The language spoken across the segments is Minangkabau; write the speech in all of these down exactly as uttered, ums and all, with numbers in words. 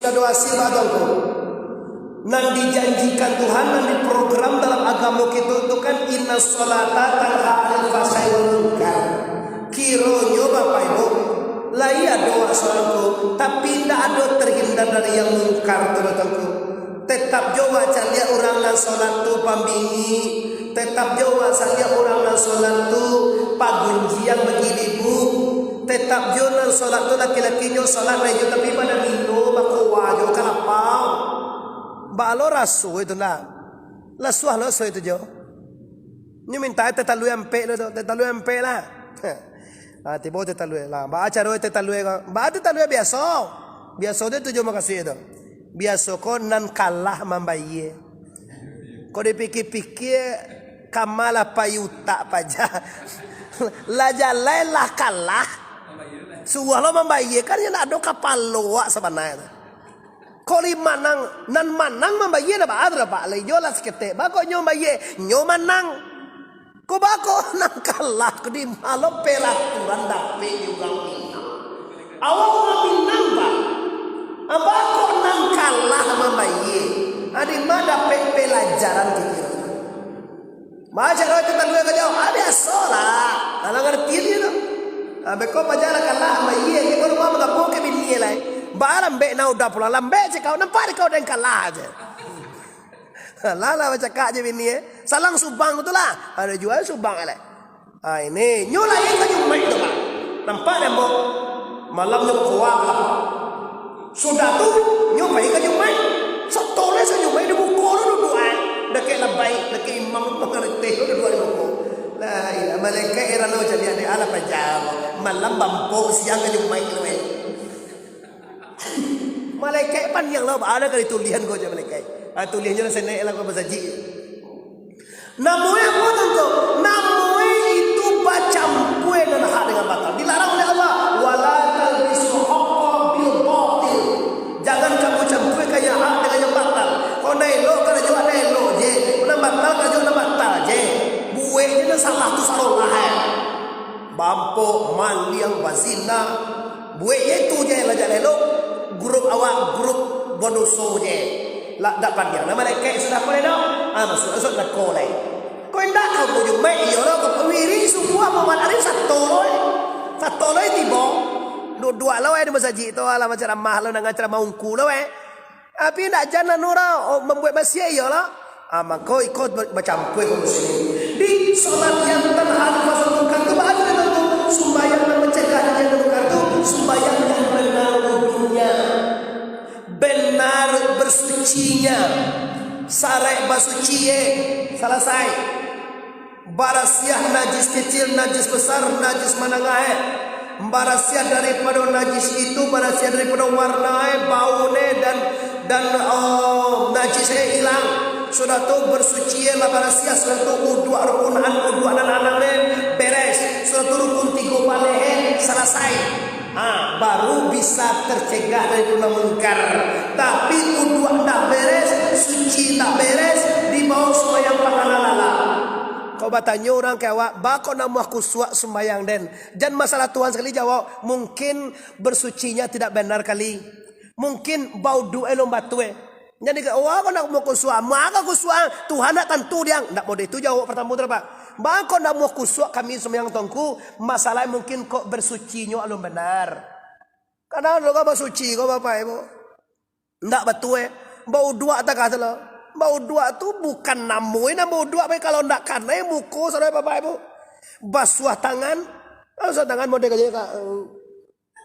Ado hasil batang tu. Nan dijanjikan Tuhan, nan diprogram dalam agamo kito tu kan, "Inna sholata tanha anil fahsyai wal munkar." Kironyo Bapak Ibu, lai ado wak sholat tu, tapi indak ado terhindar dari yang mungkar tu batang tu. Tetap jo wak caliak urang nan sholat tu pambingik, tetap jo wak caliak urang nan sholat tu pagunjiang bagilibu, tetap jo nan sholat tu laki-lakinyo sholat lai jo tapi badan ino bakoa jo kalapau. Baa lo raso itu ndak? Lasuah lo raso itu jo. Nyo minta teh talua ampek lo tu, teh talua ampek lah. Ah, tibo teh talua lah. Baa caro teh talua ko? Baa teh talua biaso. Biaso tu tujuah makasuik tu. Biaso ko nan kalah mambayie. Ko dipikie-pikie, kama lah pai utak paja. Lah jalai lah kalah. Suruah lo mambayie, kan nyo ndak ado kapalo wak sabananyo tu. Ko lai manang, nan manang mambayie ndak baa tu dah, Pak. Lai jo lah saketek. Baa kok nyo mambayie, nyo manang. Ko baa kok nan kalah ko di ma lo peraturan dapek di urang Minang. Awak urang Minang, Pak. Baa kok nan kalah mambayie. Di ma dapek pelajaran kito. Baa caro teh talua ka jauah? Ah, biaso lah. Alah ngarti dia tu. Ah, beko paja lah kalah mambayie. Kito rumah bagabung ka bini lai. Baa lambek nan udah pulang. Lambek cek kau, nampak di kau den kalah je. Lah, lah bacakak je bini, eh. Salang subang tu lah. Ado juo subang, eh, lai. Ha, ini. Nyo lai ka Jumaik tu, Pak. Nampak dek ambo? Malam nyo bakoa lah. Sudah tu, nyo pai ka Jumaik. Satoleh sa Jumaik di muko tu duduak, eh. Dakek labai, dakek imam tu mangareteh tu duduak di muko. Lah, iya, malaikat heran lo caliak dek alah paja. Malam bampok, siang ka Jumaik tu, eh. Malaikat pandiang lo, baa ka ditulihan ko jo malaikat. Ah, tulihan jo lah senek lah ko basajik. Namoe apo tu? Namoe itu bacampua nan hak dengan batal. Dilarang oleh Allah. "Wala talbisul haqqa bil batil." Jangan kamu campuakan yang hak dengan yang batal. Kok nan elok karajo nan elok je, kok nan batal karajo nan batal je. Buek je nan salah tu sarolah, eh. Bampok, maliang, bazina. Buek je tu je lah jaleh lo. Grup awak, grup badoso je. Lah, dak pandiang. Nah, malaikat sudah ko lai dah. Ah, masuak, masuak narako lai. Ko indak, ko Jumaik iyo lo, ko wirik subuah, Muhammad Arif sato lo, eh. Sato lo, eh, tibo. Duduak lo, eh, di masajik tu, alah, bacaramah lo, nanga caramah ungku lo, eh. Tapi indak jan anu lo, oh, mambuek masiak iyo lo. Ah, mangko iko ba-, bacampua kaum muslimin. Di solat yang tanha anil fahsyai wal munkar tu, baa tu, sumbayang nan mancegah dari yang munkar tu, sumbayang yang bana wudunya. Bana bersucinya. Saraik basuci, eh, salasai. Barasiah najis kecil, najis besar, najis manangah, eh. Barasiah daripado najis itu, barasiah daripado warna, eh, bau, eh, dan, dan, oh, najis, eh, ilang. Sudah tu bersuci, eh, lah barasiah, sudah tu uduak rukun an, uduak nan anam, eh, beres. Sudah tu rukun tigo baleh, eh, salasai. Ha, baru bisa tercegah dari nan mungkar. Tapi uduak ndak beres, suci ndak beres, dibawa sumbayang pangana lalap. Kok batanyo urang ka awak, "Baa kok namuah kusuak sumbayang den?" Jan masalah Tuhan sakali jawab, mungkin bersucinya tidak benar kali. Mungkin bauduak e lom batua. Jadi, "Wah, kok namuah kusuak, maka kusuak, Tuhan ndak tantu diang." Ndak model itu jawab pertamo tu, Pak. "Baa kok namuah kusuak kami sumbayang tongku, masalah mungkin kok bersucinyo alun benar." Kadang lo kan basuci ko, Bapak Ibu. Ndak batua, eh. Bauduak takah tu lo. Bauduak tu bukan namo nan bauduak, bae kalau ndak kanai muko, saudara Bapak Ibu. Basuah tangan. Basuah tangan model kajanya, Kak.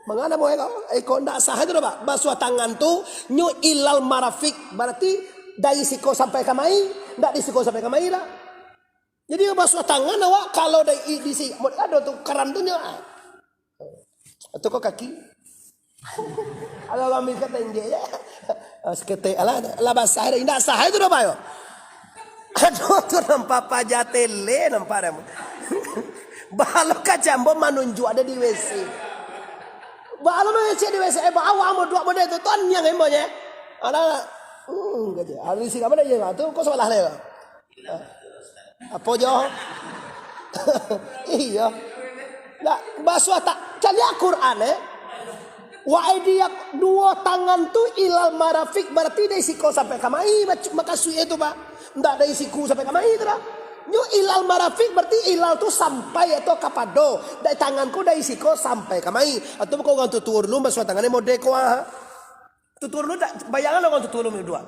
Manga namo e ko? Eh, ko ndak sah itu dah, Pak. Basuah tangan tu nyo ilal marafik. Berarti dari siko sampai kamari, ndak di siko sampai kamari lah. Jadi basuah tangan awak kalau dari i-, di si, ado tu karan tu nyo. Ah. Atau kau kaki? Kalau kami kata injek je. Ah, seketek lah, lah basah dah. Indak sah itu dah, Pak, yo. Aduh, tu nampak paja tele, nampak dah. Balo kacambo manunjuk ada di W C. Balo mangecek di W C, eh, bawa mau dua model tu, ton yang embo je. Ada, hmm, kata. Ada di sini apa dah je, tu kau salah lah, yo. Apo jo? Iyo. Ndak, basuah ta-, caliak Quran, eh. Wa aidiyakum, duo tangan tu ilal marafiq, bararti dari siko sampai ka mai, mac-, makasuiknyo tu, Pak. Ndak dari siku sampai ka mai tu doh. Nyo ilal marafiq, bararti ilal tu sampai atau kapado. Dari tangan ko dari siko sampai ka mai. Atau kok urang tuo-tuo dulu basuah tangan model ko, ah. Tuo-tuo dulu dak, bayangan urang tuo-tuo dulu duo.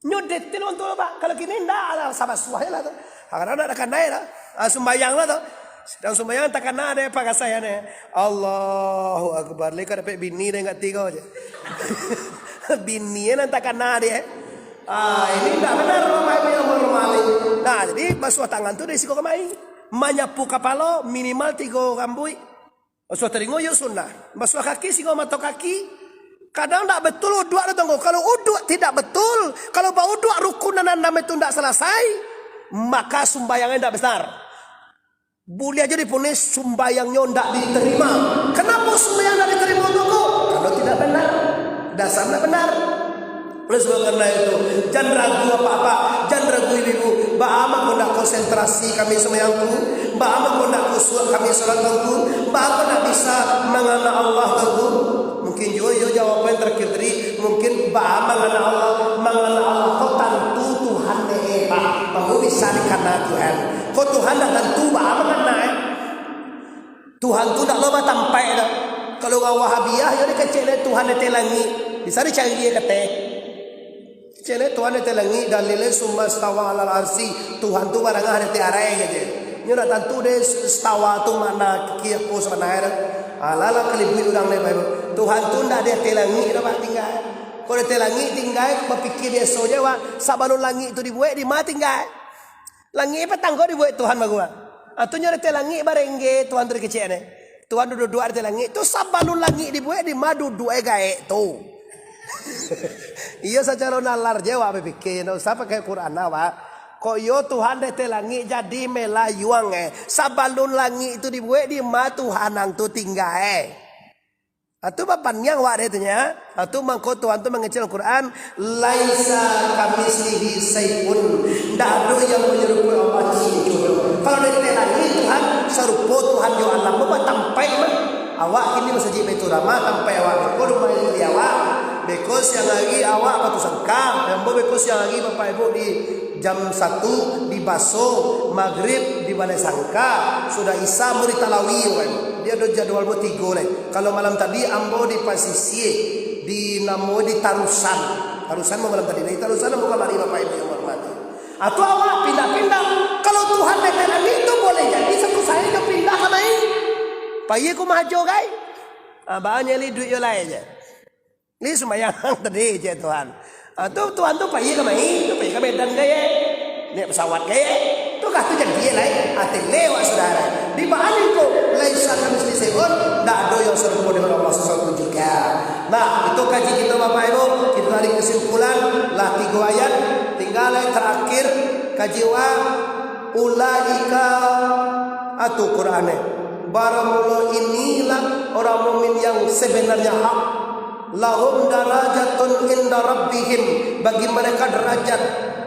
Nyo detail urang tuo, Pak. Kalau kini ndak lah, sabasuah lah tu. Kadang-kadang ndak takana lah. Ah, sumbayang lah tu. Sadang sumbayang takana dek Pak kasai ni. Allahu Akbar. Lai ka dapek bini dek ngati ko je. Bini nan takana dek. Ah, ini ndak benar, Bapak Ibu yang menghormati. Nah, jadi basuah tangan tu dari siko ka mai. Manyapu kapalo minimal tigo rambuik. Basuah talingo yo sunnah. Basuah kaki siko mato kaki. Kadang ndak betul uduak tu, Tongko. Kalau uduak tidak betul, kalau bauduak rukun nan anam itu ndak salasai, maka sumbayangnyo ndak benar. Buliah jo dipunis sumbayangnyo ndak diterima. Kenapa sumbayang ndak diterima, Tongko? Karena tidak benar. Dasar ndak benar. Oleh sebab karena itu, jan ragu apak-apak, jan ragu ibu-ibu, baa mangko ndak konsentrasi kami sumbayang tu, baa mangko ndak khusyuk kami salat tu, baa mangko ndak bisa mangana Allah tu. Mungkin juo iyo jawaban terakhir tadi, mungkin baa mangana Allah, mangana Allah ko tantu Tuhan dek, eh, Pak, baru bisa dikana Tuhan. Ko Tuhan dak tantu, baa mangana, eh? Tuhan tu ndak lo batampaik doh. Kalau urang Wahabiah, iyo dikecek dek Tuhan di ateh langik. Bisa dicari di ateh. Kecek dek Tuhan di ateh langik, dalilnyo summa stawa alal arsy. Tuhan tu barangah di ateh arai, kecek. Nyo ndak tantu dek stawa tu makna kiki apo sabananyo doh. Alah lah kalibuik urang dek, Bapak Ibu. Tuhan tu ndak di ateh langik doh, Pak, tingga. Kalau di ateh langik tingga, bapikia biaso je, Pak. Sabalun langik tu dibuek, di ma tingga? Langik patang ko dibuek Tuhan baguah. Ah, tu nyo di ateh langik barengge Tuhan tu dikecek ne. Tuhan duduak di ateh langik. Tu sabalun langik dibuek, di ma duduak e gaek tu? Iyo, sacaro nalar je awak bapikia, ndak usah pakai Quran awak. Kok iyo Tuhan di ateh langik jadi melayuang, eh. Sabalun langik tu dibuek, di ma Tuhan ang tu tingga, eh? Atu bapaniang awak deh tu nya. Atu mangko Tuhan tu mangecek Al-Quran, "Laisa kamitslihi syai'un." Ndak ado yang manyarupai Allah ciek juo. Kalau dari langik Tuhan, sarupo Tuhan jo alam, batampaik mah. Awak kini masajik Baiturrahmah, tampaik awak. Beko rumah istri awak. Beko siang hari awak Batusangka. Ambo beko siang hari Bapak Ibu di jam satu di Baso, magrib di Balai Sangka, sudah Isya ambo di Talawi, kan. Dia ado jadwal ambo tigo lai. Kalau malam tadi ambo di Pasisia, di namo di Tarusan. Tarusan ambo malam tadi, dari Tarusan ambo kamari, Bapak Ibu yang hormati. Atau awak pindah-pindah. Kalau Tuhan di langik tu boleh jadi satu saat jo pindah ka main. Payi ku mahajo gai. Ah, baa nyeli duit yo lai je. Ni sumbayang tadi, cek Tuhan. Ah, tu Tuhan tu payi ka main, tu payi ka Medan gaya. Naik pesawat gaya. Tu kah tu jadi lai. Ati lewat saudara. Di balik tu, laisa kamitslihi syai'un, ndak ado yang serupa dengan Allah sesuatu juga. Nah, itu kaji kita Bapak Ibu. Kita tarik kesimpulan, lah tiga ayat. Tinggal ayat terakhir, kaji wa ulaika atu Quran eh. Baramulo inilah orang mukmin yang sebenarnya hak. Lahum darajatun inda rabbihim, bagi mereka derajat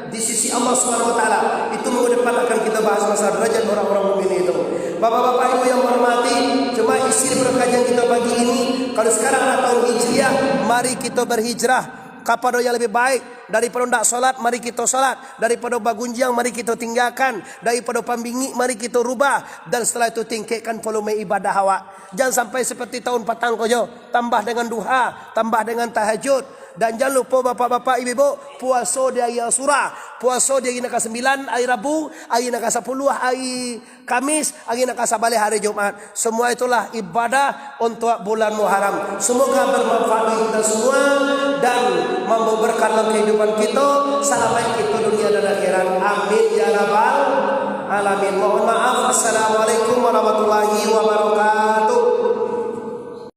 di sisi Allah Subhanahu wa Taala. Itu minggu depan akan kita bahas masalah derajat orang-orang mukmin itu. Bapak-bapak, Ibu yang hormati, cuma isi perkajian kita pagi ini. Kalau sekarang adalah tahun Hijriah, mari kita berhijrah kepada yang lebih baik. Daripada ndak solat, mari kita solat. Daripada bagunjiang, mari kita tinggalkan. Daripada pambingik, mari kita rubah. Dan setelah itu, tingkatkan volume ibadah awak. Jangan sampai seperti tahun patang ko jo. Tambah dengan duha, tambah dengan tahajud. Dan jangan lupa bapak-bapak, ibu-ibu, puaso di hari Asyura, puaso di hari nan kasambilan, hari Rabu, hari nan kasapuluah, hari Kamis, hari nan kasabaleh, hari Jumat. Semua itulah ibadah untuk bulan Muharram. Semoga bermanfaat bagi kita semua dan mambawa berkah dalam kehidupan kita, salamaik kita dunia dan akhirat. Amin ya rabbal alamin. Mohon maaf. Assalamualaikum warahmatullahi wabarakatuh.